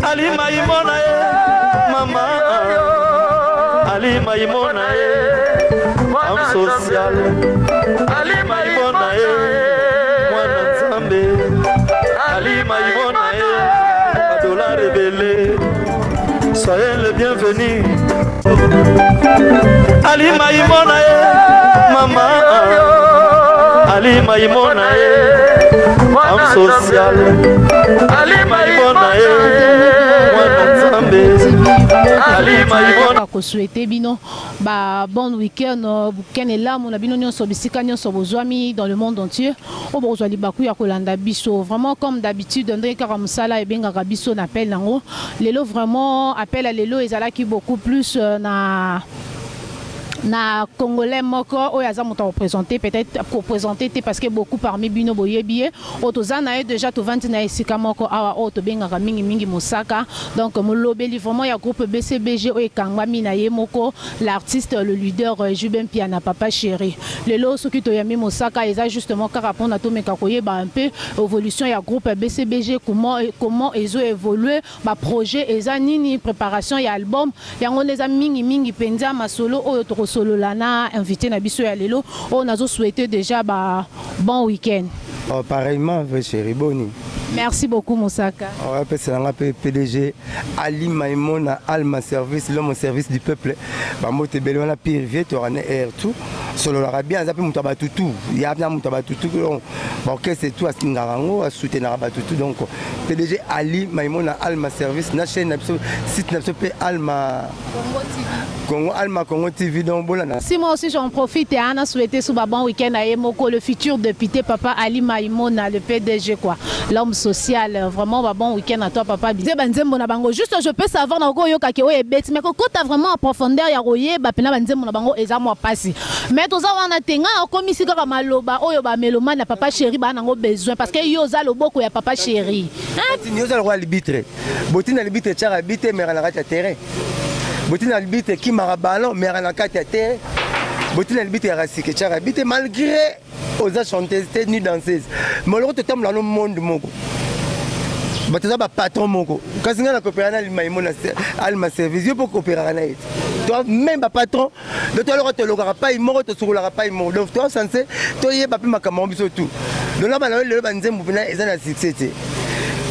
Ali Maimona ye mama Ali Maimona ye femme sociale Ali Maimona ye mwana Nzambe Ali Maimona ye badollar ebele. Soyez le bienvenu. Ali Maimona ye mama Ali Maimona ye femme sociale Ali Maimona ye mwana Nzambe Ali Maimona. Kosouhaiter bino ba bon week-end, week-end elamu na bino nyonso bisika nyonso bozwami dans le monde entier oyo bokozwa libaku ya kolanda biso. Vraiment, comme d'habitude, ndenge kaka mosala ebengaka biso na appel nango lelo, vraiment appel ya lelo ezalaki beaucoup plus na Congolais moko oyo aza moto akoprésente, peut-être koprésente te, parce que beaucoup parmi bino boyebi ye. Oyo toza na ye déjà, tovandi na ye esika moko awa, oyo tobengaka mingimingi Mosaka, donc molobeli vraiment ya groupe BCBG oyo ekangwami na ye moko l'artiste, le leader JB Mpiana, Papa Chéri. Lelo soki toyambi Mosaka, eza justement kaka mpona tomeka koyeba un peu évolution ya groupe BCBG, comment ezo évoluer, baprojet eza nini, préparation ya album. Yango nde eza mingimingi mpenza masolo oyo tokosolola na invité na biso ya lelo oyo. Nazosouhaite déjà ba bon week-end. Oh, pareillement, vrai chéri, boni? Merci beaucoup, Mosaka. Apesela nga mpe PDG Ali Maimona, Alma Service, l'homme au service du peuple, bambote ebele wana. Pire vie toyaka air tout, sololaka bien, aza mpe moto ya batutu, ya na moto ya batutu, donc baorchestre tout asingaka yango, asoutenaka batutu. Donc PDG Ali Maimona, Alma Service, na chaîne na biso, site na biso mpe Alma Congo, Alma Congo TV, donc bolanda. Si moi aussi j'en profite et ana souhaiter sous bon week-end à Emoko, le futur député, papa Ali Maimona, le PDG quoi, l'homme social. Vraiment ba bon week-end à toi, papa. Bize banzembo na bango, juste je peux savoir na ko yoka ke oyo ebeti, mais ko kota vraiment en profondeur ya koyeba pena banzembo na bango eza mwa pasi. Mais toza wana te, nga okomisi kaka maloba oyo ba mélomane na Papa Chéri ba nango besoin, parce que yo oza loboko ya Papa Chéri. Hein? Yo oza lokola arbitre. Botina arbitre tiaka bite mera na kati ya terrain. Botina arbitre kimaka ballon mera na kati ya terrain. Botina arbitre ya rasike tiaka bite, malgré oza chanteuse te ni danseuse, mais oloko totambola no monde moko, bato eza bapatron moko. Kasi ngai nakopera na Maimona Alma Service, yo mpo koperaka na ye te, to même bapatron. Donc toloko tolokaka pai moko, tosukolaka pai moko, donc to censé toyeba mpe makambo yango biso tout. Donc na bana oyo lelo, banzembo mpena eza na succès te.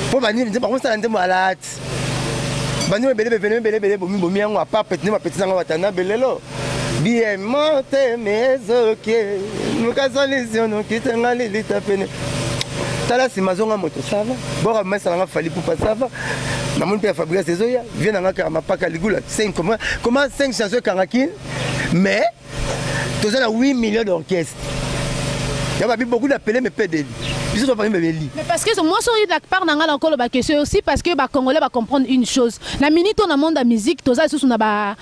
Mpo banini? Nzembo bakosala nzembo alati, banzembo ebele, bevene ebele ebele, bomi bomi yango, apart petit nde bapeti nango batanda belelo bien motema ezoke luka solution nokitenga lilita pene. Tala nsima azonga moto sava bora masalanga Fally Ipupa sava, namoni mpe ya Fabrice ezoya vie nanga kaka mapaka ligula 5. Comment, comment 5 chansons ekangaki, mais toza na 8 millions d'orchestre ya babi, beaucoup d'appelés mais peu d'élus. Biso topami bebeli. Mais parce que moi, soki la part na nga na koloba question aussi, parce que bacongolais bacomprendre une chose: na minute oyo, na monde ya musique, toza lisusu na ba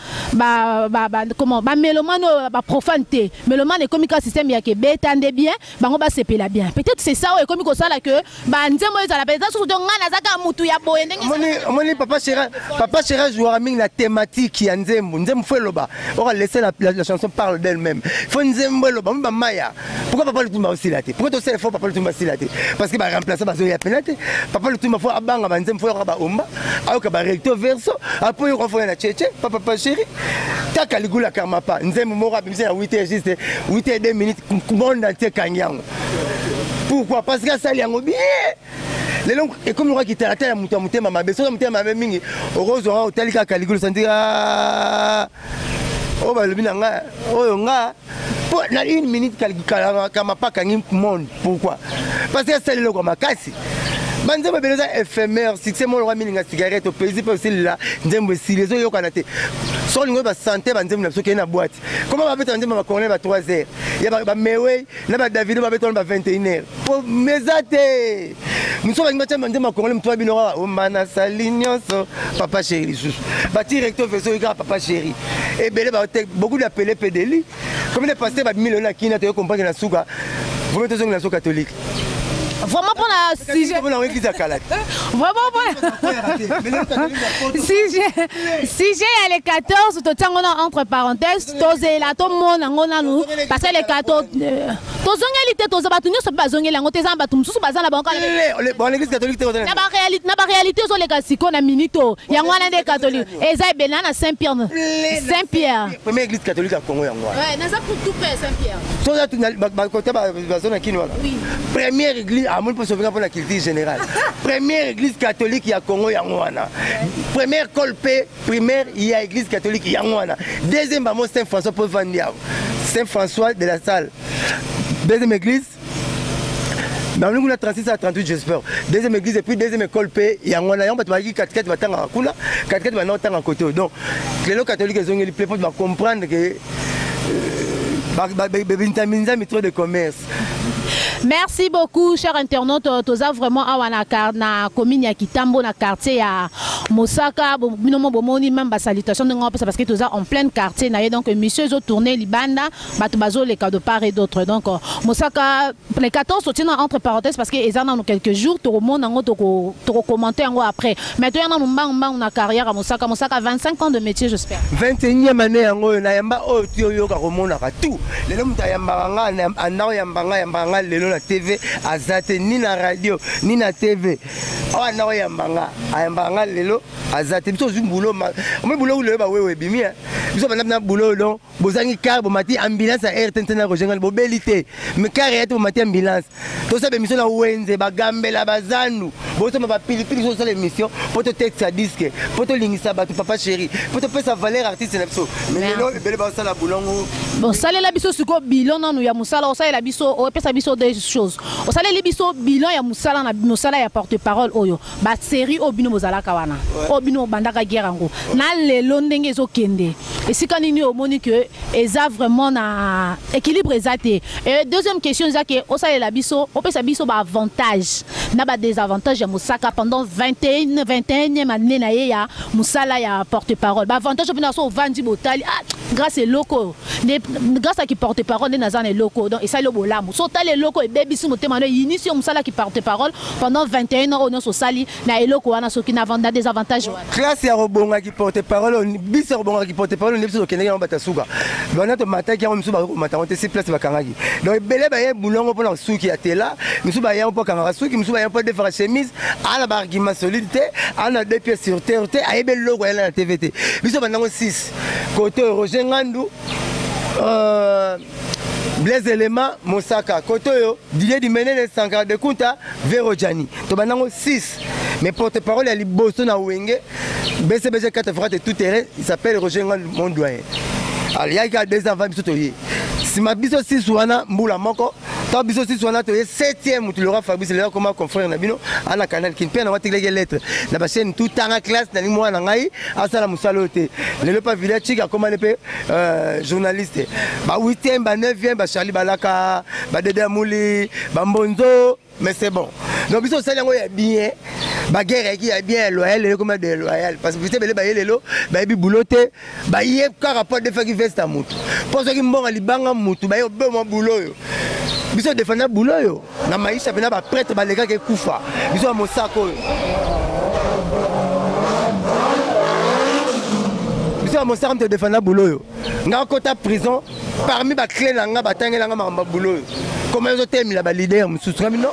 comment, bamélomane oyo baprofane te. Mélomane ekomi kaka système ya kebeta nde bien, bango basepela bien. Peut-être c'est ça oyo ekomi kosala que banzembo ezala peut-être susu to ngai naza kaka mutu ya boye ndenge. Omoni, Papa Chéri, Papa Chéri jouera mingi na thématique ya nzembo. Nzembo faut eloba, oka laisser la chanson parle d'elle-même. Faut nzembo eloba mo bamaya. Pourquoi Papa Lutumba osila te? Pourquoi tosala faut Papa Lutumba asila te? Parce que baremplace bazoya pena te. Papa Lutumba faut abanga banzembo, faut yoka baomba, ayoka barecto verso, apo yoka foya na cheche. Papa Chéri taka ligula karmapa, nzembo moko abimisi na 8 heures, juste 8 heures 2 minutes, monde entier ekangi yango. Pourquoi? Parce que asali yango bien. Lelo ekomi lokola kitalatala ya moto ya motema mabe. Soki motema mabe mingi, okozwaka otali kaka ligulu, santi oyo balobi na nga oyo nga po na une minute kamapa akangi monde. Pourquoi? Parce que asali eloko makasi. Banzembo ebele eza éphémère, succès moko lokola milinga cigarette, opesi mpe osilila, nzembo esili, ezoyokana te. Soki olingi oyeba sante banzembo na biso, okei na boîte, koma babeta banzembo ya bacornel ba 3 heures, ya bamewei na badavido babeta wana ba 21 heures, po meza te. Mosusu balingi batya banzembo ya congolais, motu babino kaka omba nasali nyonso Papa Chéri, lisusu bati recto verso kaka Papa Chéri ebele, beaucoup d'appelés peu d'élus. Combien de pasteur babimi lelo na kina? Toye comprendre na suka, vomi tozongi na so catholique. Vraiment, mpona mpona sujet vraiment sujet ya le 14 totia yango na entre parenthèse, tozela tomona yango nanu, parce que le 14 tozongeli te. Toza bato nyonso mpe bazongeli yango te. Eza na bato mosusu baza na bango na baréalité ozoleka sikoyo na minute oyo. Yango wana nde catholique eza ebele na Saint Pierre, Saint Pierre. Première église catholique ya Congo, yango wana. Naza tout près Saint Pierre. Toza bakote bazona kini wana, première église amoni mpo sovenga mpo na culture générale. Première église catholique ya Congo, yango wana. Première école mpe primaire ya église catholique, yango wana. Deuxième bamo Saint François mpo vandi awa, Saint François de la Salle, deuxième église namoni kuna, 36 à 38 j'espère. Deuxième église et puis deuxième école mpe yango wana. Yango bato bayaki katikati, batangaka kuna katikati, banda otanga kote oyo. Donc lelo catholique ezongeli ple mpo bacomprendre ke binzambi trop de commerce. Merci beaucoup, cher internaute. Toza vraiment awa na commune ya Kitambo, na quartier ya Mosaka. Bino mo bomoni même ba salutation ndenge opesa, parce que toza en plein quartier na ye. Donc monsieur ezo tourner libanda, bato bazoleka de part et d'autre. Donc Mosaka, le 14 totina entre parenthèses parce que eza nanu quelques jours, tokomona yango, tokocommenter yango après. Mais toya nanu mbangu mbangu na carrière ya Mosaka. Mosaka, 25 ans de métier, j'espère. 21e année yango oyo. Nayamba oyo ti oyoka komonaka tout. Lelo moto ayambaka nga, anda oyamba nga, ayambaka nga lelo na TV aza te, ni na radio ni na TV. Oyo anda oyamba nga, ayambaka nga lelo aza te. Biso ozwi bulo, omoi bulo lelo bawewe ebimi. Biso banda na bulo, donc bozangi car, bomati ambulance ya RTNC na Roger Ngani. Bobeli te, mais car ya te, bomati ambulance. Tosala émission na wenze, bagambela bazandu, bosomba bapilipili. So tosala émission mpo totekisa disque, mpo tolingisa bato papa chéri, mpo topesa valeur artiste na biso. Mais lelo ebele basala bulongo. Bosalela biso sikoyo bilan nanu ya mosala. Osalela biso, opesa biso deux choses. Osaleli biso bilan ya mosala na mosala ya porte parole oyo, basérie oyo bino bozalaka wana, oyo bino bobandaka guerre yango na lelo, ndenge ezokende, esika nini omoni ke eza vraiment na équilibre eza te? Et deuxième question eza ke osalela biso, opesa biso baavantage na badésavantage ya Mosaka pendant 21 21e année na ye ya mosala ya porte parole. Baavantage mpena so ovandi botali, ah, grâce eloko oyo nde, grâce aki porte parole nde naza na eloko. Donc esali yo bolamu. So otali eloko ebebisi motema no, eyinisi yo mosala ki porte parole pendant 21 ans oyo nyonso osali na eloko wana, soki na désavantage wana. Classe ya kobongaki porte parole, biso ya kobongaki porte parole nde biso tokendaki yango. Bato ya suka bana tomataki yango, misu bakomata yango te. Si place bakangaki, donc ebele baye bulongo mpona suki ya tela, misu bayango mpo akangaka suki, misu bayango mpo defaka chemise. Ana baargument solide te, ana deux pieds sur terre te, ayebi eloko ayela na TV te. Biso bandango 6 kote oyo, Roger Ngandu, Blaise Elema, Mosaka kote oyo, Didier Dimenene, Sankara de Kunta, Vero Jani, tobandango 6. Mais porte-parole ya liboso na Wenge BCBG 4 frate tout terrain, il s'appelle Roger Ngandu, mon doyen. Aliaki kaka 2 ans avant biso toye. Nsima biso 6 wana, mbula moko ntango biso 6 wana toye, 7e motu Laurent Fabrice, lelo akoma confrère na bino ana Canal Kin mpe na watekelaki lettre na bachaîne tout tanga classe. Nalingi mwana na ngai asala mosala oyo te. Lelo pa villa chik akomani mpe journaliste. Ba 8e, ba 9e, ba Charlie Balaka, ba Dede Amuli, bambonzo. Mais c'est bon. Donc biso osali yango ya bien, baguerre eyaki ya bien, ya loyal. Lelo ekoma de loyal, parce que biso ebele baye lelo bayebi bulo te. Baye kaka mpo adefaki veste ya motu, mpo soki mbongo libanga motu, baye obema bulo oyo. Biso defanda bulo oyo na maisha mpena. Baprêtre balekaki ekufa. Biso ya mosaka oyo, biso ya mosaka moto defanda bulo oyo. Nga kota prison, parmi baclé na nga batangelanga makambo ya bulo oyo. Koma ezotelemela baleader mosusu, nga bino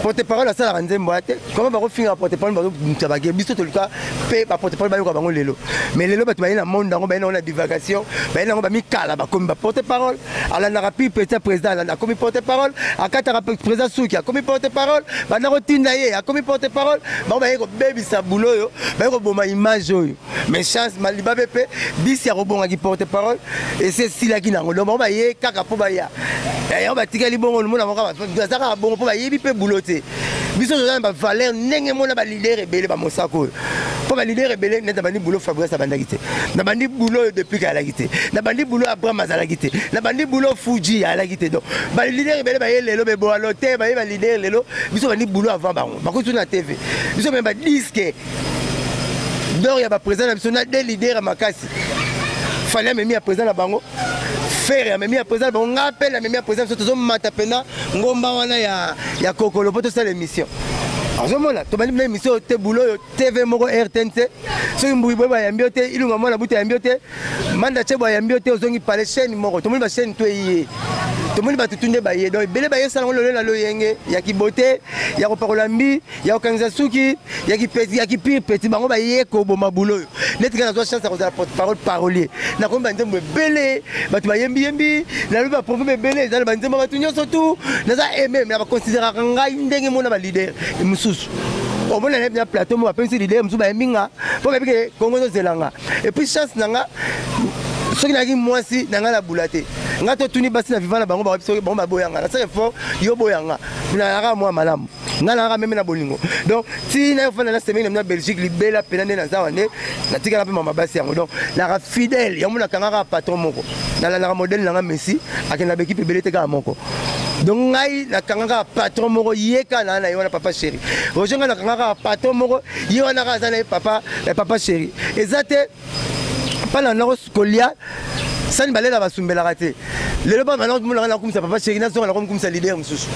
porte parole asalaka nzembo ya te. Koma bakofinga porte parole, bazomuta bake. Biso toluka mpe baporte parole bayoka bango lelo. Mais lelo bato baye na monde yango, baye nango na divagation, baye nango bamikala, bakomi baporte parole. Alandaka pi petit président alanda, akomi porte parole. Akataka président suki, akomi porte parole. Banda kotinda ye, akomi porte parole. Bango baye kobebisa bulo oyo, baye koboma image oyo. Mais chance malibabe mpe bisi ya kobongaki porte parole esi esilaki nango. Donc bango baye kaka mpo baya yango, batikali bongo. Mona moko aza kaka bongo mpo bayebi mpe bulo te. Biso toza na bavaleur ndenge mona baleader ebele bamosaka oyo, mpo baleader ebele neti nabandi bulo, Fabrice abandaki te. Nabandi bulo oyo depuis ayalaki te. Nabandi bulo, Abraham azalaki te. Nabandi bulo, Fuji ayalaki te. Donc baleader ebele baye lelo, beboalo te, baye baleader lelo. Biso bandi bulo avant bango, bakoki na TV. Biso me badisque d'or ya baprésident na biso na de leader ya makasi. Fally amemi ya président na bango. Ferre amemi ya président bango, nga mpe namemi ya président. Biso tozomata mpena ngomba wana ya kokolo mpo tosala émission. Ozomona, tobandi na émission te, bulo oyo TV moko RTNC. Soki mbui boye bayambi yo te, Ilunga mwana buta ayambi yo te, Manda Chebo ayambi yo te, ozongi pale chaîne moko. Tomoni bachaîne to eye, tomoni bato tu nde baye. Donc ebele baye osala yango lelo na loyenge ya kibote, ya kopakola mbi, ya kokangisa suki, ya kipeti, ya kipire peti. Bango baye koboma bulo oyo. Neti kaka nazwa chance ya kozala porte parole, parolier, nakomi banzembo ebele, bato bayembiyembi, nalobi baproblème ebele, eza na banzembo bato nyonso tu. Naza aime na baconsideraka ngai ndenge mona baleader mosusu. Omona na plateau mo bapesi leader mosusu, bayembi nga mpo bayebi ke Kongo ezozela nga. Et puis chance na nga, soki nayaki mwasi na ngai nabula te. Ngai totuni basi na viva na bango, soki bango baboyanga, nasala effort, yo boyanga, nayaka mwa malamu, ngai nayaka meme na bolingo. Donc ti nayofanda na semeki na na Belgique libela mpena nde naza wane, natikala mpe mama basi yango. Donc naka fidèle yango, nakangaka patron moko, nalandaka modèle nanga Messi, akenda baekipe ebele te, kaka moko. Donc ngai nakangaka patron moko, ye kaka naa na ye wana, papa chéri Roger. Ngai nakangaka patron moko, ye wana kaka aza na ye, papa, papa chéri. Eza te mpana nako kolia sani, balela basumbelaka te. Lelo bana nakumisa papa chéri, nazonga nakomikumisa leader mosusu,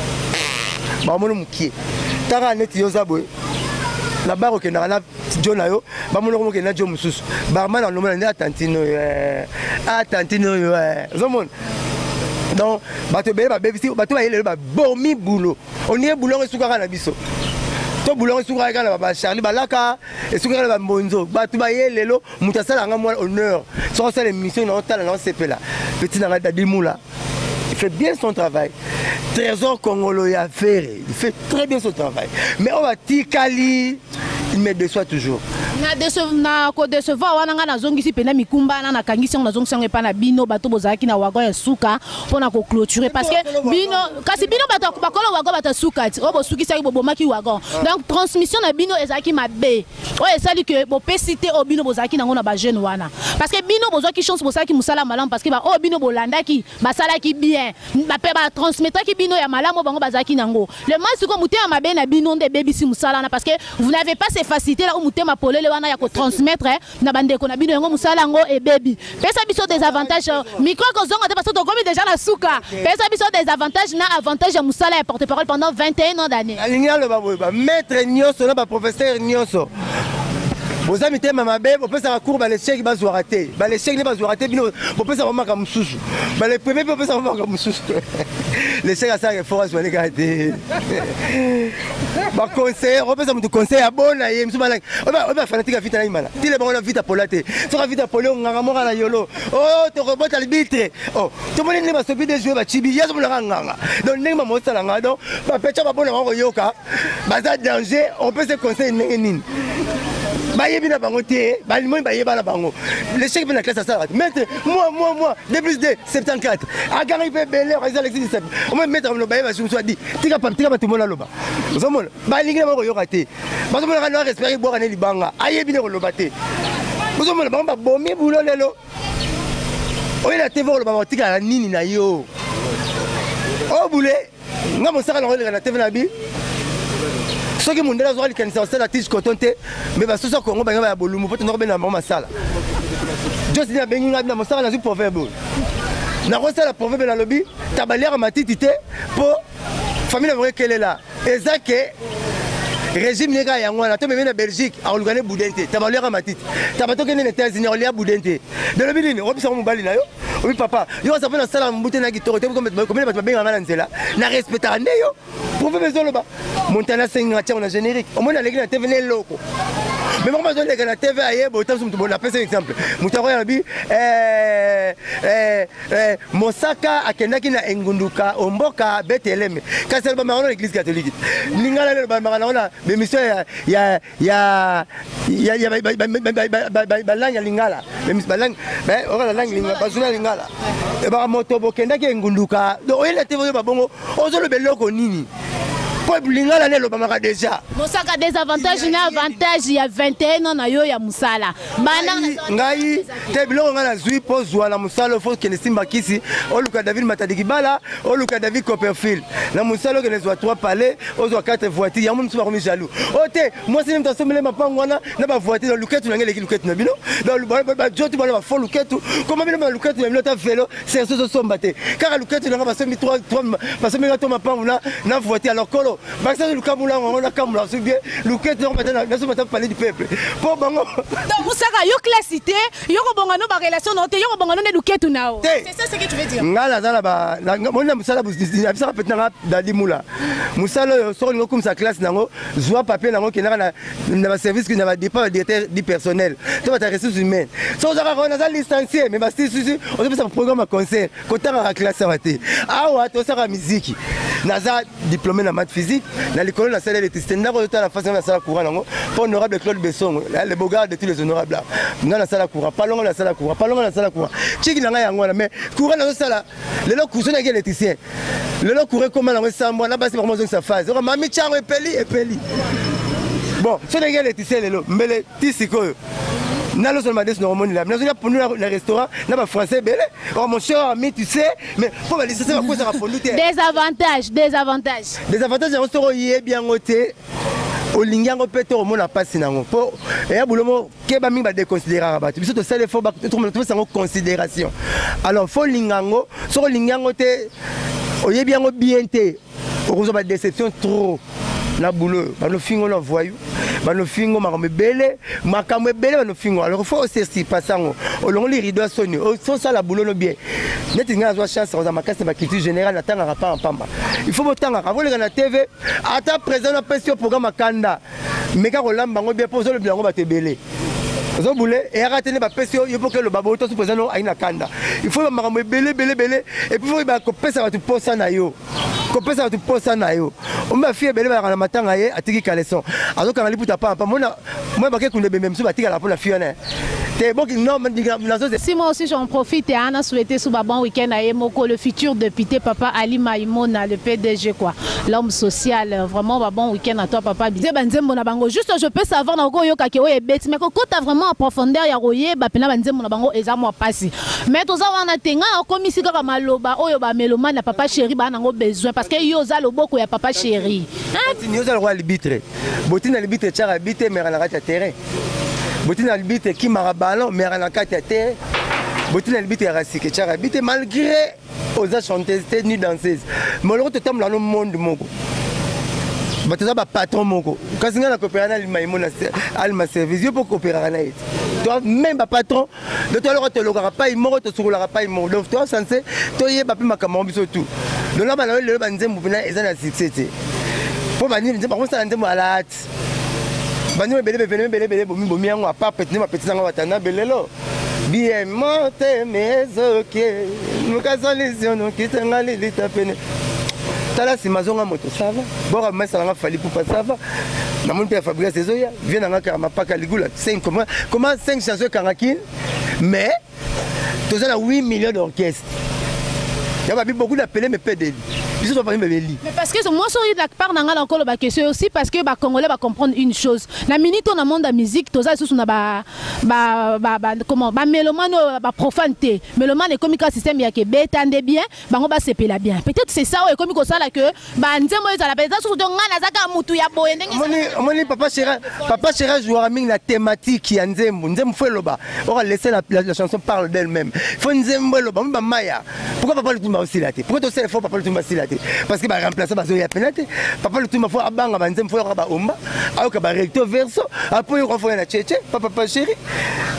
bamona mokie taka neti yo oza boye na bar, okendaka na jo na yo, bamonoko mokende na jo mosusu, barman anomona nde atantine oyo, atantine oyo ozomona. Donc bato ebele babebisi, bato baye lelo babomi bulo. Ondire bulo yango esukaka na biso to bulo yango esukaka kaka na bacharli balaka, esukaka na bambonzo. Bato baye lelo, moto asalaka mwa honneur soki osala émission na otala na osepela. Petit nanga Dadi Mula, il fait bien son travail. Trésor Congolo ya Ferre, il fait très bien son travail. Mais oyo batikali, il me déçoit toujours. Na kodecevoir wana, ngai nazongisi mpena mikumba wana, nakangisi yango, nazongisi yango epai na bino bato bozalaki na wagon ya suka mpona koclôturer, parce que bino, kasi bino bato bakolo wagon, bato ya suka ti oyo bosukisaki, bobomaki wagon. Donc transmission na bino ezalaki mabe, oyo esali ke bopesi te oyo bino bozalaki nango na bajeune wana, parce que bino bozwaki chance, bosalaki mosala malamu, parce que baoyo bino bolandaki basalaki bien, bape batransmettraki bino ya malamu oyo bango bazalaki nango. Le mal sikoyo, motema mabe na bino nde ebebisi mosala wana, parce que vous n'avez pas ces facilités là, motema polele wana ya kotransmettre na bandeko na bino, yango mosala yango ebebi. Pesa biso des avantages, micro ekozonga te parce que tokomi déjà na suka. Pesa biso des avantages na avantage ya mosala ya porte parole pendant 21 ans d'année. Alingi aloba boye: bamaître nyonso na baprofesseur nyonso boza mitema mabe, bopesaka cours, balecheki bazwaka te, balecheki nde bazwaka te. Bino bopesaka makambo mosusu, balepremier mpe bopesaka makambo mosusu. Lecheki asalaka effort, azwani kaka te. Baconseiller, opesa moto conseil ya bona ye mosusu, balaki oyo bafanatique ya Vita na Imana tile bango na Vita pola te. Soki Vita pole, onganga moko na yolo o tokobota libitre o tomoni ndenge basopi de joue bacibi, ye azomonaka nganga. Donc ndenge bamosala nga, donc bapecha babona bango koyoka baza danger. Opesa conseil ndenge nini? Bayebi na bango te, balimoni bayeba na bango. L'échec mpe na classe asalaka te. Maître, moi moi moi 2 plus 2 74, akangaki mpe ebele, eza Alexis Disapi. Omoi maître amino bayeba mosusu adi tika tika bato mona aloba. Ozomona balingi na bango koyoka te, bazomonaka na respect, ebwaka ne libanga, ayebi nde koloba te. Ozomona bango babomi bulo. Lelo oyo na TV koloba, bakotikala na nini na yo oyo bule? Nga mosaka nango eleka na TV na bi. Soki mondele azwaka likanisa kosala tige coton te, me basusu ya Kongo bango baya bolumbu mpo tondako bena bango masala. Josi abengi ngai na mosaka, nazwi proverbe oyo nakosala. Proverbe nalobi: tabaliaka matiti te mpo famille na bango ekelela. Eza ke régime ne kaka yango wana. Tomemi na Belgique, akoluka ne boudin te. Taba oliaka matiti, taba tokende na États-Unis, akolia boudin te. Dolobi nini? Okobisaka mobali na yo, obi papa yo aza mpo nasala mobute na kitoko te. Komene bato babengaka na nzela, na respectaka nde yo. Proverbe ezoloba Montana asenginga tiango na générique. Omoni aleki na TV na eloko, mais bango bazoleka na TV ayeba otabiso moto. Napesa exemple, moto akoya alobi Mosaka akendaki na engunduka omboka Beteleme, kasi alobamaka na église catholique. Lingala lelo balobaka nango na bémission ya balangue ya lingala, oka langue bazuna lingala ebaka moto bokendaki engunduka. Oyela te, oyo babongo ozoloba eloko nini? Mpo lingala nde elobamaka déjà. Mosaka, désavantage na avantage ya 21 ans na yo ya mosala. Bana ngai te, biloko ngai nazwi mpo zwa na mosala, faut kende simba kisi, oluka David Matadikibala, oluka David Copperfield na mosala, okende zwa 3 palais, ozwa 4 voiture. Yango mosusu bakomi jaloux. O te, mwasi nde moto asombele mapango wana na bavoiture. Luketu na ngai eleki luketu na bino. Bajotu bana bafo luketu koma bino baluketu na bino, ata velo serso ozosomba te. Kaka luketu nanga basombi, basombi nga to mapango na voiture. Alors kolo bakisa lukamula yango nakamula so bien luketu nango, nasomba ta palais du peuple mpo bango. Donc Mosaka, yo classe te, yo kobonga no barelation na yo te, yo kobonga no nde luketu na yo. C'est ça ce que tu veux dire? Ngai naza na moni na mosala nabisaka peti nanga Dadi Mula. Mosala oyo, soki olingi okumisa classe nango, zwa papier nango, okendaka na baservice, na badepa badirecteur du personnel to bata ressources humaines. So oza kaka naza licencié, mais basisusu ozopesa programme ya concert, kotangaka classe awa te. Awa tosaka miziki. Naza diplômé na math physique, na likolo nasala électricité. Ndako ozotala face, nga nasala courant nango mpo honorable Claude Besongo, le beau gars de tous les honorables. Nga nasala courant palongo, nasala courant palongo, nasala courant chiki na ngai yango wana. Mais courant nazosala lelo, courant naki électricien lelo, courant ekoma nango esambwa na basi bakoma ozongisa phase oka mami tiango epeli epeli. Bon, so ndenge électricien lelo mbele ti sikoyo nalosala madesu nakomonela, nazolia pondu na restaurant na bafrançais ebele. Oh mon cher ami, tu sais, mais mpo balicencié bakosaka pondu te. Désavantage, désavantage. Désavantage yango, soki oyebi yango te, olingi yango mpe te, omona mpasi nango mpo eya bulomo. Keba mingi, badéconsidéraka bato. Biso tosali, faut topesa yango considération. Alors faut olinga yango. Soki olingi yango te, oyebi yango bien te, okozwa badéception trop na boulot. Banofingo na voyou, banofingo makambo ebele, makambo ebele banofingo. Alors faut osesipasa yango, olongoli rideau ya soni, osala boulot no bien. Neti ngai nazwa chance kozala makasi na baculture générale, natangaka pamba pamba. Il faut botangaka, koleka na TV. Ata président napesi yo programme akanda, meka kolamba yango bien mpo ozolobela yango bato ebele. Ozobule eyaka te nde bapesi yo, yo mpo keloba boye tosu président no ayi na kanda. Il faut makambo ebele ebele ebele. Et puis faut kopesa bato posa na yo, kopesa bato posa na yo. Omi bafille ebele balaka na matanga, ye atiki caleçon, azokanga liputa pamba. Mona mona bake kunde bembe mosusu batikala mpo na fille wana te. Boki non, nazo. Si moi aussi j'en profite et Anna souhaiter sous bon week-end à Emoko, le futur député papa Ali Maïmona, le PDG quoi, l'homme social. Vraiment bah, bon week-end à toi papa. Bisous banzembo na bango. Juste je peux savoir na ko yoka ke oye bête, mais ko kota vraiment en profondeur ya roye ba pena banzembo na bango eza moi pasi. Mais toza wana te, nga okomisi kaka maloba oyo ba mélomane na papa chéri ba nango besoin, parce que yo oza loboko ya papa chéri. Hein? Yo oza lokola arbitre. Botina arbitre tiaka but te, mera na kati ya terrain. Botina arbitre kimaka ballon, mera na kati ya terrain. Botina arbitre ya rasike tiaka but te, malgré oza chanteuse te ni danseuse. Moloko totambola no monde moko, bato eza bapatron moko. Kasi ngai nakopera na Alima na Alima Service, yo mpo kopéraka na ye te. To même bapatron, donc toloko tolokaka pai moko, tosukolaka pai moko. Donc to censé toyeba mpe makambo yango biso tout. Donc na bana oyo lelo, banzembo mpena eza na succès te. Mpo banini? Nzembo bakosala nzembo alati, banzembo ebele bevene ebele ebele, bomi bomi yango apa peti nde bapeti nanga batanda belelo bien motema ezoke luka solution nokitanga lilita pene. Tala nsima, azonga moto sava bora masalanga Fally Ipupa sava. Namoni mpe ya Fabrice ezoya vie nanga kaka mapaka ligula 5. Comment, comment 5 chansons ekangaki? Mais toza na 8 millions d'orchestre ya babi, beaucoup d'appelés mais peu d'élus. Biso topami bebeli. Mais parce que moi, soki la part na nga na koloba question aussi, parce que bacongolais bacomprendre une chose: na minute oyo, na monde ya musique, toza lisusu na ba ba ba ba comment, bamélomane oyo baprofane te. Mélomane ekomi kaka système ya kebeta nde bien, bango basepela bien. Peut-être c'est ça oyo ekomi kosala que banzembo oyo ezala peut-être susu te. Ngai naza kaka mutu ya boye ndenge. Omoni papa chéri, papa chéri ajouaka mingi na thématique ya nzembo. Nzembo faut eloba, oka laisser la chanson parle d'elle-même. Faut nzembo eloba. Omi bamaya, pourquoi papa Lutumba osila te? Pourquoi tosala faut papa Lutumba asila te? Parce que baremplace bazoya pena te. Papa Lutumba faut abanga banzembo, faut yoka baomba, ayoka barecto verso, apo yoka faut ya na cheche. Papa chéri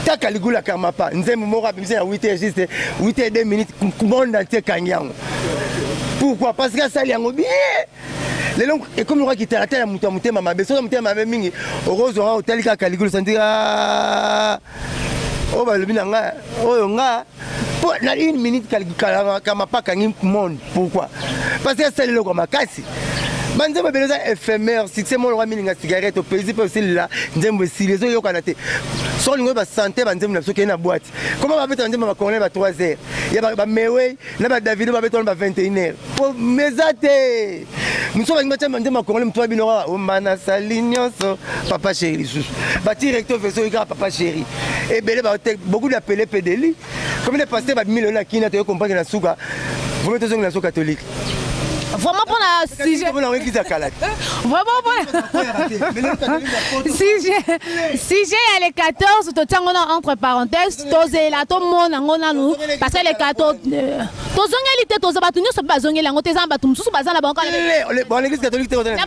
taka ligula karmapa, nzembo moko abimisa ya 8 heures, juste 8 heures 2 minutes, monde entier ekangi yango. Pourquoi? Parce que asali yango bien. Lelo ekomi lokola kitalatala ya moto ya motema mabe. Soki motema mabe mingi, okozwanga otali kaka ligulu santi oyo balobi na nga oyo nga mpo na une minute, kamapa akangi monde. Pourquoi? Parce que asali eloko ya makasi. Banzembo ebele eza éphémère, succès moko lokola milinga cigarette, opelisi mpe osilila, nzembo esili, ezoyokana te. Soki olingi oyeba sante banzembo na biso, okei na boîte. Koma babeta banzembo ya bacongolais ba 3 heures, ya bamewei na badavido babeta wana ba 21 heures, po meza te. Mosusu balingi batya banzembo ya congolais, motu wa bino kaka omba nasali nyonso papa chéri, lisusu bati recto verso oyo kaka papa chéri. Ebele baote beaucoup d'apele pedeli combien de pasteur babimi lelo na kina. Toye comprendre na suka, vraiment tozongela so catholique. Vraiment, mpona sujet, mpona yango église ya kala. Vraiment, mpona sujet ya le 14, totia yango na entre parenthèse, tozela tomona yango nanu, parce que le 14 tozongeli te. Toza bato nyonso mpe bazongeli yango te, eza na bato mosusu baza na bango. Bon, l'église catholique te. Na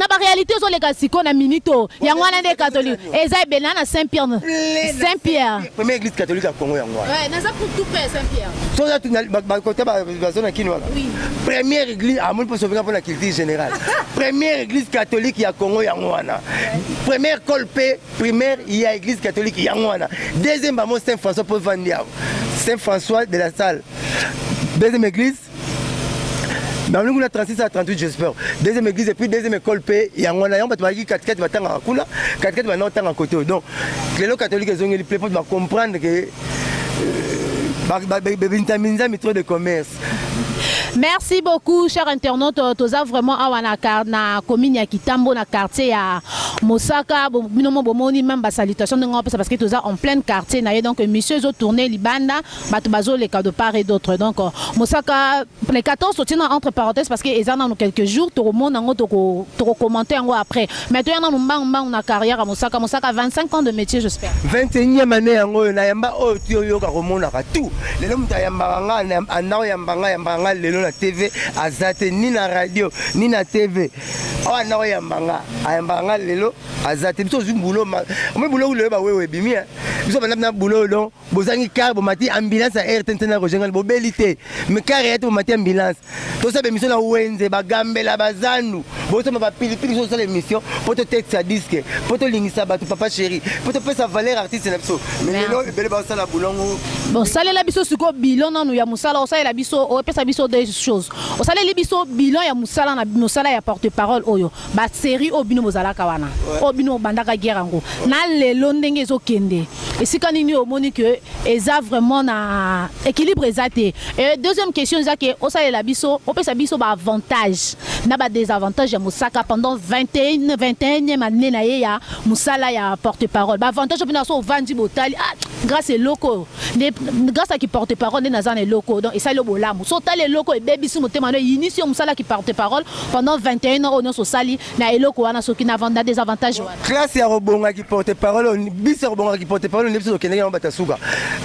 baréalité ozoleka sikoyo na minute oyo, yango wana nde catholique eza ebele na Saint Pierre, Saint Pierre. Première église catholique ya Congo, yango wana. Ouais, naza pour tout près Saint Pierre. Toza bakota bazona kini wana. Première église amoni mpo sovenga mpona culture générale, première église catholique ya Congo, yango wana. Première école mpe primaire ya église catholique, yango wana. Deuxième bamo Saint François, mpo vandi awa Saint François de la Salle, deuxième église balingi kuna 36 à 38, j'espère. Deuxième église et puis deuxième école mpe yango wana. Yango bato bazalaki katikati, batangaka kuna katikati, banda kotanga kote oyo. Donc lelo catholique ezongeli ple mpo bacomprendre ke binzambi trop de commerce. Merci beaucoup, cher internaute. Toza vraiment awa na commune ya Kitambo, na quartier ya Mosaka. Bino mo bomoni même ba salutation ndenge opesa, parce que toza en plein quartier na ye. Donc monsieur ezo tourner libanda, bato bazoleka de part et d'autre. Donc Mosaka, les 14 totie na entre parenthèses parce que eza nanu quelques jours, tokomona yango, tokocommenter yango après. Mais toya nanu mbangu mbangu na carrière ya Mosaka. Mosaka, 25 ans de métier, j'espère. 21e année yango oyo. Nayamba oyo ti oyoka komonaka tout. Lelo moto ayambaka nga, anda oyamba nga, ayambaka nga lelo na TV aza te, ni na radio ni na TV. Oyo anda oyamba nga, ayambaka nga lelo aza te. Biso ozwi bulo, omoi bulo lelo bawewe ebimi. Biso banda na bulo, donc bozangi car, bomati ambulance ya RTNT na Roger Ngani, bobeli te, mais car ya te, bomati ambulance. Tosala émission na wenze, bagambela bazandu, bosomba bapilipili. So tosala émission mpo totekisa disque, mpo tolingisa bato papa chéri, mpo topesa valeur artiste na biso. Mais lelo ebele basala bulongo. Bon, salela biso sikoyo bilan nanu ya mosala. Osalela biso, opesa biso deux choses. Osaleli biso bilan ya mosala na mosala ya porte parole oyo, basérie oyo bino bozalaka wana, oyo bino bobandaka guerre yango na lelo, ndenge ezokende, esika nini omoni ke eza vraiment na équilibre eza te? Et deuxième question eza ke osalela biso, opesa biso baavantage na badésavantage ya Mosaka pendant 21 21e année na ye ya mosala ya porte parole. Baavantage mpena so ovandi botali, ah, grâce eloko oyo nde, grâce aki porte parole nde naza na eloko, donc esali yo bolamu. So otali eloko ebebisi motema no, eyinisi yo mosala ki porte parole pendant 21 ans oyo nyonso osali na eloko wana, soki na désavantage wana. Classe ya kobongaki porte parole, biso ya kobongaki porte parole nde biso tokendaki yango. Bato ya suka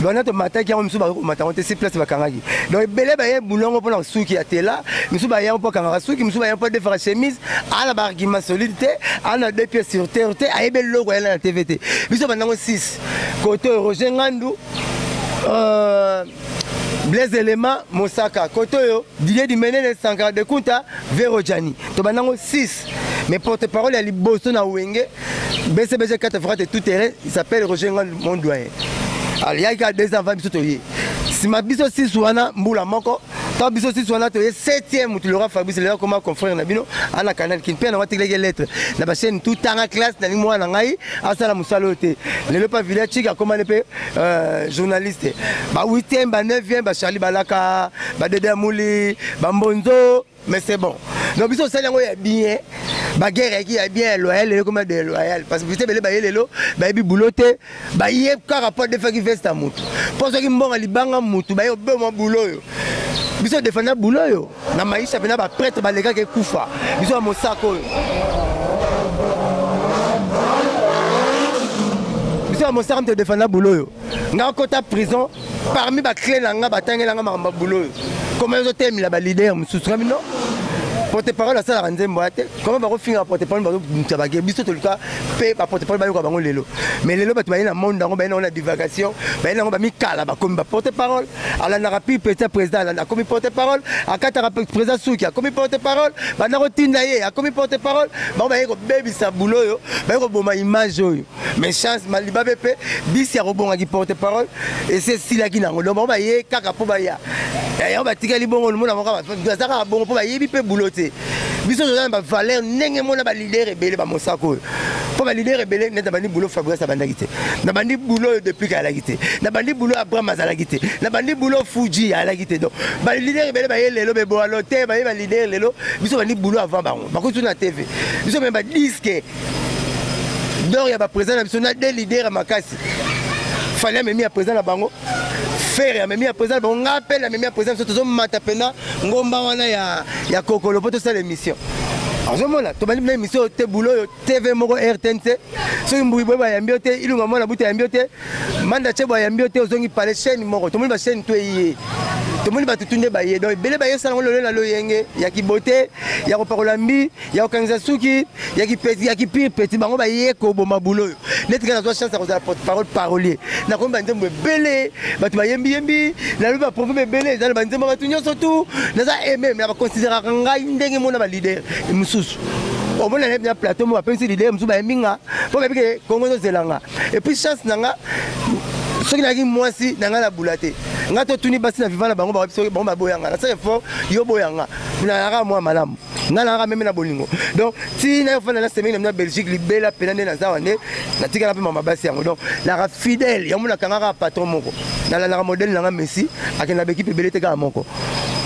bana tomataki yango, misusu bakomata yango te, si place bakangaki. Donc ebele baye bulongo mpona suki ya tela, misusu bayango mpo akangaka suki, misusu bayango mpo adefaka chemise. Ana baargument solide te, ana deux pieds sur terre te, ayebi eloko ayela na TV te. Biso bandango 6 kote oyo Roger Ngandu, Blaise Elema, Mosaka, kote oyo Didier Dimenene, Sankara de Kunta, Vero Jani, tobandango 6. Mais porte-parole ya liboso na Wenge BCBG 4 frate tout terrain, il s'appelle Roger Ngandu, mon doyen. Aliyaki kaka 2 ans avant biso toye. Nsima biso 6 wana, mbula moko ntango biso 6 wana toye, 7e motu Laurent Fabrice, lelo akoma confrère na bino ana Canal Kin, mpe nango atekelaki lettre na bachaîne tout tanga classe. Nalingi mwana na ngai asala mosala oyo te. Lelo mpa villa chik akomani mpe journaliste. Ba 8e, ba 9e, ba Charlie Balaka, badede ya muli, bambonzo. Mais c'est bon. Donc biso osali yango ya bien, baguerre yaki ya bien, ya loyal. Lelo ekoma de loyal, parce que biso ebele baye lelo bayebi bulo te, baye kaka mpo adefaki veste ya motu, mpo soki mbongo libanga motu, baye oboma bulo oyo. Biso defanda bulo oyo na maisha mpena baprêtre balekaki ekufa. Biso ya mosaka oyo, biso ya mosaka moto defanda bulo oyo. Nga kota prison, parmi baclé na nga batangelanga makambo ya bulo oyo, koma ezotelemela baleader mosusu. Nga bino porte parole asalaka nzembo ya te, koma bakofinga porte parole, bazomuta bage. Biso toluka mpe baporte parole bayoka bango lelo. Mais lelo bato baye na monde yango, baye nango na divagation, baye nango bamikala, bakomi baporte parole. Alandaka pi petit président alanda, akomi porte parole. Akataka président suki, akomi porte parole. Banda kotinda ye, akomi porte parole. Bango baye kobebisa bulo oyo, baye koboma image oyo. Mais chance malibabe mpe bisi ya kobongaki porte parole esi esilaki nango. Donc bango baye kaka mpo baya. Yango batikali bongo, mona moko baza kaka bongo mpo bayebi mpe boulot te. Biso toza na bavaleur ndenge mona baleader ebele bamosaka oyo, mpo baleader ebele neti nabandi boulot, Fabrice abandaki te. Nabandi boulot oyo depuis ayalaki te. Nabandi boulot, Abraham azalaki te. Nabandi boulot, Fuji ayalaki te. Donc baleader ebele baye lelo, beboalo te, baye baleader lelo. Biso bandi boulot avant bango, bakoki na TV. Biso me badisque d'or ya baprésident na biso na de leader ya makasi. Fally amemi ya président na bango, Ferre amemi ya président na bango, nga mpe namemi ya président. Biso tozomata mpena ngomba wana ya kokolo mpo tosala émission. Ozomona, tobandi na émission te, boulot oyo TV moko RTNC. Soki mbui boye bayambi yo te, Ilunga mwana buta ayambi yo te, Manda Chebo ayambi yo te, ozongi pale chaîne moko. Tomoni bachaîne to eye, tomoni bato tu nde baye. Donc ebele baye osala yango lelo na loyenge ya kibote, ya kopakola mbi, ya kokangisa suki, ya kipeti, ya kipire peti. Bango baye koboma boulot oyo. Neti kaka nazwa chance ya kozala porte parole, parolier, nakomi banzembo ebele, bato bayembiyembi, nalobi baproblème ebele, eza na banzembo bato nyonso tu. Naza aime na baconsidéraka ngai ndenge mona baleader mosusu. Omona na plateau mo bapesi leader mosusu, bayembi nga mpo bayebi ke Kongo ezozela nga. Et puis chance na nga, soki nayaki mwasi na ngai nabula te. Ngai totuni basi na viva na bango, bango baboyanga. Nasala effort, yo boyanga, nayaka mwa malamu, ngai nayaka meme na bolingo. Donc ti nayofanda na semeki na bino ya Belgique libela mpena nde naza wa nde natikala mpe mama basi yango. Donc naka fidèle yango, nakangaka patron moko, nalandaka modèle nanga Messi, akenda baekipe ebele te, kaka moko.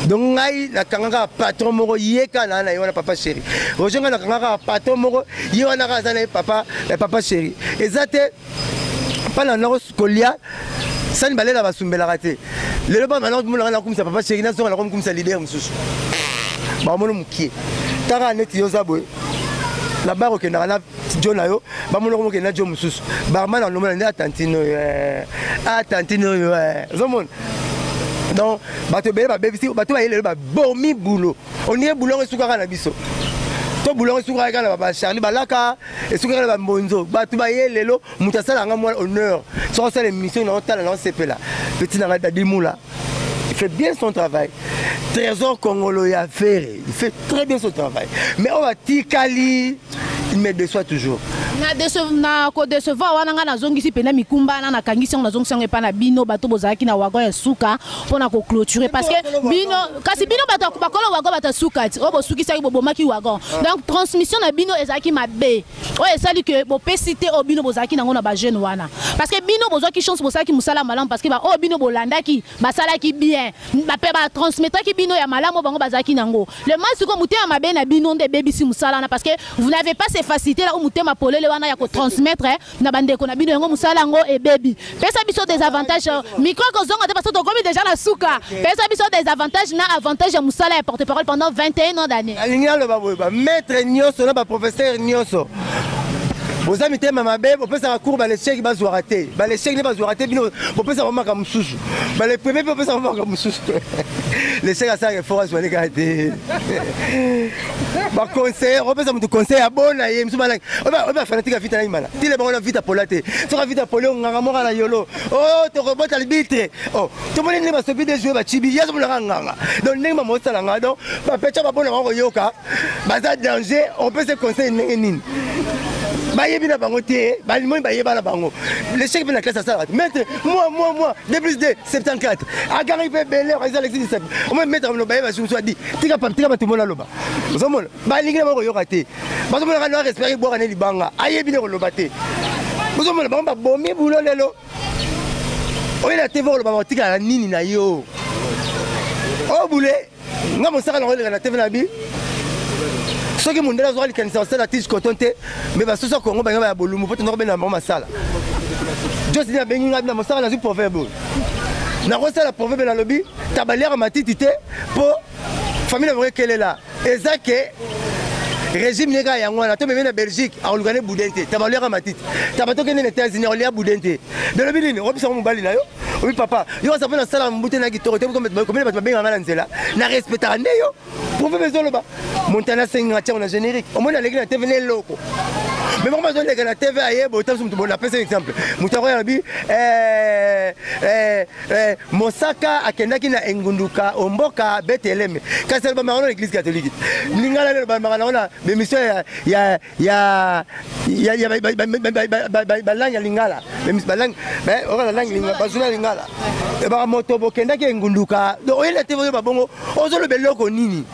Donc ngai nakangaka patron moko, ye kaka naa na ye wana, papa chéri Roger. Ngai nakangaka patron moko, ye wana kaka aza na ye papa, papa chéri. Eza te mpa na nako kolia sani, balela basumbelaka te. Lelo bana namonaka nakumisa papa chéri, nazonga nakomikumisa leader mosusu, bamona mokie taka neti yo oza boye na bar, okendaka na jo na yo, bamonoko mokende na jo mosusu, barman alomona nde atantine oyo, atantine oyo ozomona. Donc bato ebele babebisi, bato baye lelo babomi boulot. Ondire boulot yango esukaka na biso to boulot yango esukaka kaka na bacharli balaka, esukaka na bambonzo. Bato baye lelo, moto asalaka mwa honneur soki osala émission na otala na osepela. Petit nanga Dadi Mula, il fait bien son travail. Trésor Congolo ya Ferre, il fait très bien son travail. Mais oyo atikali, il me déçoit toujours. Na kodécevoir wana, ngai nazongisi mpena mikumba wana, nakangisi yango, nazongisi yango epai na bino bato bozalaki na wagon ya suka mpona koclôturer, parce que bino, kasi bino bato bakolo wagon, bato ya suka ti oyo bosukisaki, bobomaki wagon. Donc transmission na bino ezalaki mabe, oyo esali ke bopesi te oyo bino bozalaki nango na bajeune wana, parce que bino bozwaki chance, bosalaki mosala malamu, parce que baoyo bino bolandaki basalaki bien, bape batransmettraki bino ya malamu bango bazalaki nango. Le mal sikoyo, motema mabe na bino nde ebebisi mosala wana, parce que vous n'avez pas ces facilités là, motema polele wana ya kotransmettre na bandeko na bino, yango mosala yango ebebi. Pesa biso des avantages, micro kozonga te parce que tokomi déjà na suka. Pesa biso des avantages na avantage ya mosala ya porte parole pendant 21 ans d'année. Alingi aloba boye: bamaître nyonso na baprofesseur nyonso boza mitema mabe, bopesaka cours, balecheki bazwaka te, balecheki nde bazwaka te. Bino bopesaka makambo mosusu, bale premier mpe bopesaka makambo mosusu. Lecheki asalaka effort, azwani kaka te. Baconseiller, opesa moto conseil ya bona ye mosusu, balaki oyo bafanatique ya Vita na Imana tile bango na Vita pola te. Soki Vita pole, onganga moko na yolo o tokobota libitre o tomoni ndenge basopi de joue bacibi, ye azomonaka nganga. Donc ndenge bamosala nga, donc bapecha babona bango koyoka baza danger. Opesa conseil ndenge nini? Bayebi na bango te, balimoni bayeba na bango. L'échec mpe na classe asalaka te. Maître, moi moi moi 2 plus 2 74, akangaki mpe ebele, eza Alexis Disapi. Omoi maître amino bayeba mosusu adi tika tika bato mona aloba. Ozomona balingi na bango koyoka te, bazomonaka no respect, ebwaka ne libanga, ayebi nde koloba te. Ozomona bango babomi boulot lelo. Oyo na TV koloba, bakotikala na nini na yo oyo bule? Nga mosaka nango eleka na TV na bi. Soki mondele azwaka likanisa kosala tige coton te, me basusu ya Kongo bango baya bolumbu mpo tondako bena bango masala. Josi abengi ngai na mosaka, nazwi proverbe oyo nakosala. Proverbe nalobi: tabaliaka matiti te mpo famille na bango ekelela. Eza ke régime ne kaka yango wana. Tomemi na Belgique, akoluka ne boudin te. Tabaliaka matiti, taba tokende na États-Unis, akolia boudin te. Belobi nini? Obisango mobali na yo, obi papa yo aza mpo nasala mbute na kitoko te. Komene bato babengaka na nzela, na respectaka nde yo. Proverbe ezoloba Montana asenginga tiango na générique. Omoni aleki na TV na eloko. Mais bango bazoleka na TV, ayeba ota moto. Bon, napesa exemple, moto yango alobi Mosaka akendaki na engunduka omboka Beteleme, kasi alobamaka na église catholique. Lingala nde alobamaka nango na bémission ya balangue ya lingala, balangue oka na langue, bazuna lingala ebaka moto bokendaki engunduka. Donc oyela te, oyoba bongo ozoloba eloko nini,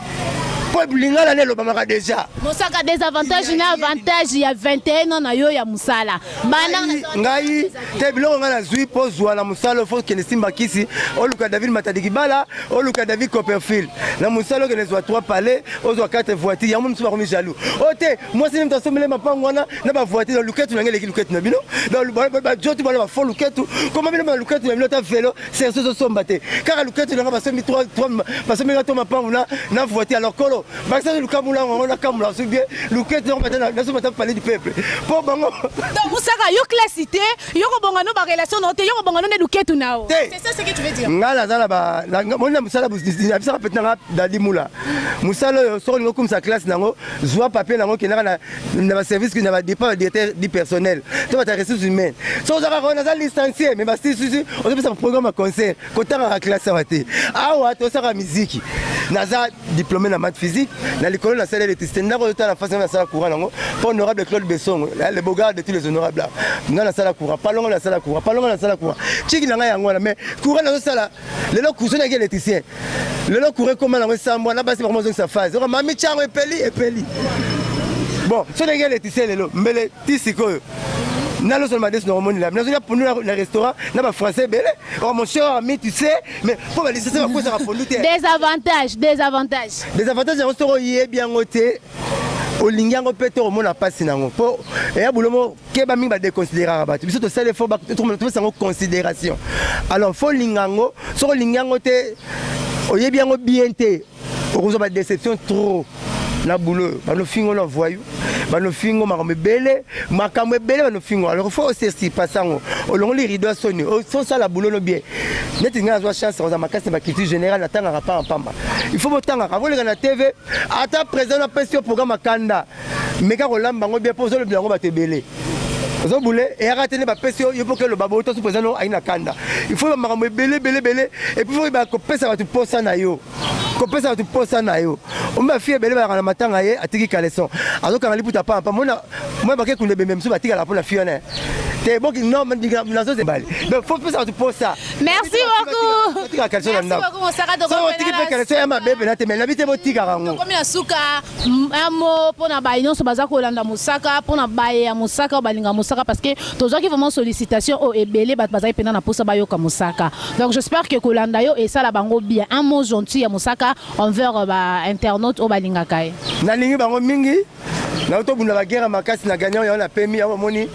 mpo lingala nde elobamaka déjà. Mosaka, désavantage na avantage ya 21 ans na yo ya mosala bana? Ngai te, biloko ngai nazwi mpo zwa na mosala, faut kende simba kisi, oluka David Matadikibala, oluka David Copperfield na mosala, okende zwa 3 palais, ozwa 4 voiture. Yango mosusu bakomi jaloux oyo te, mwasi nde moto asombele mapango wana na bavoiture. Luketu na ngai eleki luketu na bino, bajoti bana bafo luketu koma bino baluketu na bino, ata velo serso ezosomba te, kaka luketu nanga basombi, basombi nga to mapango na voiture. Alors kolo bakisa lukambu nango yango nakamula so bien luketu nango, nasomba ata palais du peuple mpo bango. Donc Mosaka, yo classe te, yo kobonga no barelation na yo te, yo kobonga no nde luketu na yo. Te. C'est ça ce que tu veux dire? Ngai naza na moni na mosala, nabisaka peti nanga Dadi Mula. Mosala oyo, soki olingi okumisa classe nango, zwa papier nango, okendaka na baservice, na badepa badirecteur du personnel to bata ressources humaines. So oza kaka naza licencié, mais basisusu ozopesa programme ya concert, kotangaka classe awa te. Awa tosaka miziki. Naza diplômé na math physique, na likolo nasala électricité. Ndako ozotala face, nga nasala courant nango mpo honorable Claude Besongo, le beau gars de tous les honorables. Nga nasala courant palongo, nasala courant palongo, nasala courant tiki na ngai yango wana. Mais courant nazosala lelo, courant naki électricien lelo, courant ekoma nango esambwa na basi bakoma ozongisa phase oka mami tiango epeli epeli. Bon, so ndenge électricien lelo mbele ti sikoyo nalosolo madesu nakomonela, nazolia pondu na restaurant na bafrançais ebele. Oh, mon cher ami, tu sais, mais mpo balicencié bakwesaka pondu te. Désavantage, désavantage. Désavantage yango, soki oyebi yango te, olingi yango mpe te, omona mpasi nango, mpo eya bulomo keba mingi badéconsidéraka bato. Biso tosala effort, topesa yango considération. Alors faut olinga yango. Soki olingi yango te, oyebi yango bien te, okozwa badéception trop na boulot. Banofingo na voyou, banofingo makambo ebele, makambo ebele banofingo. Alors faut osesipasa yango, olongoli rideau ya soni, osala boulot no bien. Neti ngai nazwa chance kozala makasi na baculture générale, natangaka pamba pamba. Il faut botangaka, boleka na TV. Ata président napesi yo programme akanda, meka kolamba yango bien, mpo ozolobela yango bato ebele. Ozobule eyaka te nde bapesi yo, yo mpo keloba boye tosu président no ayi na kanda. Il faut makambo ebele ebele ebele, et puis faut kopesa bato posa na yo, kopesa bato posa na yo. Omi bafille ebele balaka na matanga, ye atiki caleçon, azokanga liputa pampa. Mona mona bake kunda ebembe mosusu batikala mpo na fille wana te. Boki non, nazozebali. Donc faut pesa bato posa. Merci beaucoup. Otika caleçon na ndako, otiki mpe caleçon ya mabe mpena te, mais nabi te, botikaka yango. Tokomi na suka. Un mot mpona baye nyonso baza kolanda Mosaka, mpona baye ya Mosaka oyo balinga Mosaka, parce que tozwaki vraiment sollicitation oyo ebele, bato bazali mpena na mposa bayoka Mosaka. Donc j'espère que kolanda yo esala bango bien. Un mot gentil ya Mosaka envers bainternaute oyo balingaka ye. Nalingi bango mingi. Nayo tobunda baguerre makasi na gagnant yango, napemi yango. Bamoni,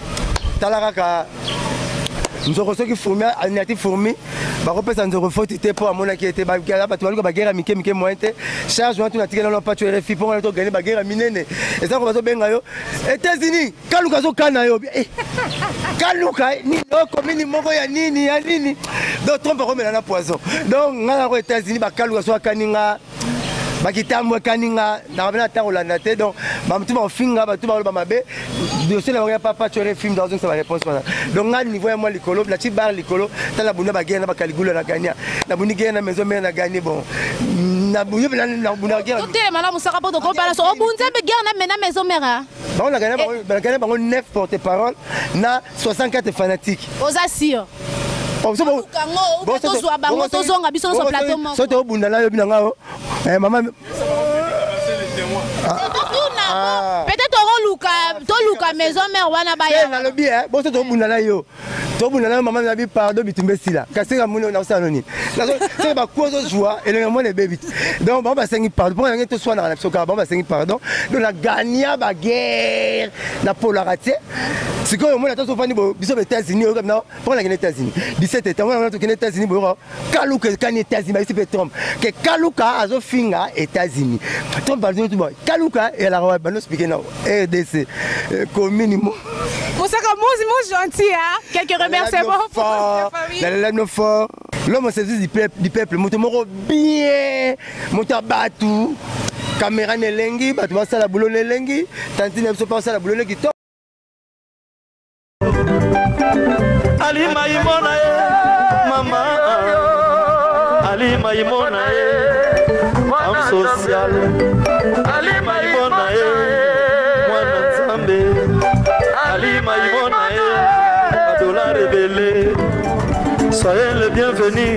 tala kaka nzoko, soki fourmi aniati fourmi, bakopesa nzoko foti te, mpo amonaki ete bato baluka baguerre ya mike mike, moyen te. Charge wana tuna tikela na pacho RFI, mpo wana togagner baguerre ya minene. Eza ko bazobenga yo États-Unis, kaluka azokana yo, kaluka nini, okomini moko ya nini ya nini. Donc Trump akomela na poison. Donc ngai nako États-Unis, bakaluka so akani nga, bakitambo ekani nga, nakabena ata kolanda te. Donc bamutu bakofinga, bato baloba mabe, dossier na bango ya papa tore film, azongisa baréponse wana. Donc ngai niveau ya mwa likolo, nati bar likolo. Tala, bunda baguerre na bakaligula na gagner, nabundi guerre na Maison Mère na gagner. Bon, nabunda guerre. Totelema na Mosaka mpo tokopala so obunza mpe guerre na mena Maison Mère. Bango na gagner bango 9 porte parole na 64 fanatiques. Oza sûr? Tozwa bango, tozonga biso nyonso plateau moko. So tobunda na yobi na ngai mama. Peut-être okoluka, toluka Maison Mère wana baya. Nalobi boso tobunda na yo, tobunda na yo mama, nabi pardon, bitumba esila. Kasi nga moni nakosala noni, soki baku ozozwa elongi mwana ebebi te. Donc bango basengi pardon mpo yange toswanaka na biso kaka. Bango basengi pardon. Donc na gagner baguerre, napolaka te. Sikoyo omoni ata sofandi biso ba États-Unis, oyoka na mpo nakende États-Unis 17 état wana, tokende États-Unis, boyoka kaluka ekani États-Unis, bayisi mpe Trump ke kaluka azofinga États-Unis. Trump azotuba kaluka eyalaka wapi, bano expliquer na RDC commune mo. Mosaka, mot gentil, hein? Quelques remerciements pour ta famille. Nalela no fort. L'homme au service du peuple, du peuple. Moto moko bien, moto ya bato. Caméra nelengi, bato basala boulot nelengi, tantine biso mpe basala boulot kitoko. Ali Maimona ye mama, Ali Maimona ye femme sociale, Ali Maimona ye mwana Nzambe, Ali Maimona ye badollar ebele. Soyez le bienvenu.